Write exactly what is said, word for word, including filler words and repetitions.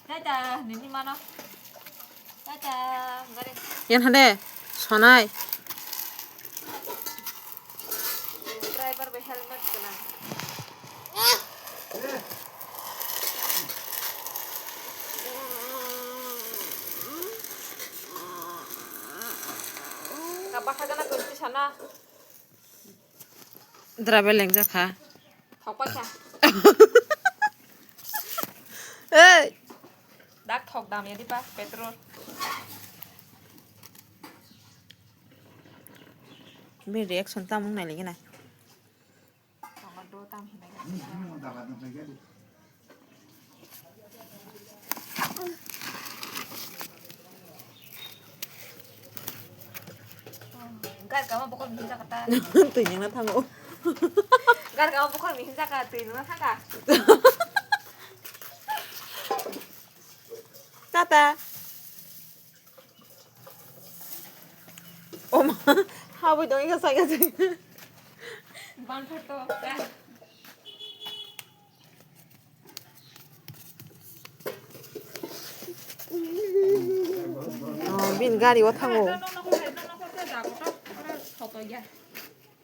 Tata, nini mano. Tata, gari. Yan hade, sonai. Driver bai helmet kena. Kapa khagana kunti sana. Driver lengjak kha. Thokpai kha. Ei! Dak thok dam ya dipa petrol. Bini reaction tamo wng nai lagi na. Tongo do tam hinai. Gar kama bokol mihin jaka ta. Twi nangna thango. Gar kama bokol mihin jaka twi nangna thangka. Tata. Oma, habwi dong ika saka saka. Bang photo. Oh, bin gari o thango.